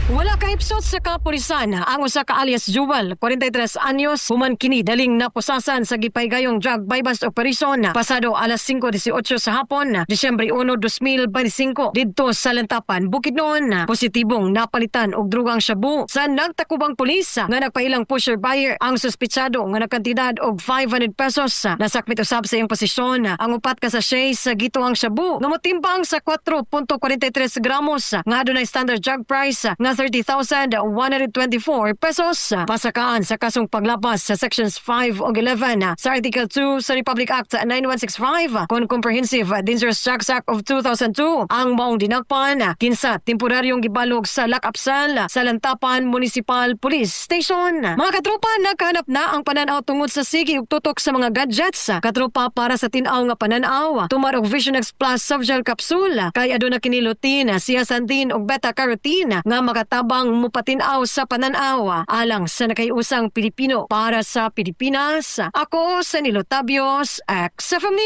Wala kahipsot sa kapulisan ang usa ka alias Jewel, 43 anyos, human kini daling napusasan sa gipahigayong drug buy-bust operation pasado alas 5:18 sa hapon, Disyembre 1, 2025, didto sa Lantapan, Bukidnon. Positibong napalitan og drugang shabu sa nagtakubang pulis nga nagpailang pusher buyer ang suspitsado nga nagkantidad og 500 pesos. Nasakmit usab sa iyang posisyon ang upat ka sachet sa gituang shabu nga motimbang sa 4.43 gramos nga adunay standard drug price nga 30,124 pesos. Pasakaan sa kasong paglapas sa Sections 5 ug 11 sa Article 2 sa Republic Act 9165 kon Comprehensive Dangerous Drugs Act of 2002, ang maong dinakpan kinsa temporaryong gibalog sa lock-up cell sa Lantapan Municipal Police Station. Mga katropa, nagkahanap na ang pananaw tungod sa sige ug tutok sa mga gadgets. Katropa, para sa tin-aw nga pananaw, tumar og Vision X Plus softgel capsule kay aduna kini lutein, zeaxanthin ug beta carotene nga makatabang mupatin-aw sa pananaw alang sa nakahiusang Pilipino para sa Pilipinas. Ako sa Nilo Tabios, XFM.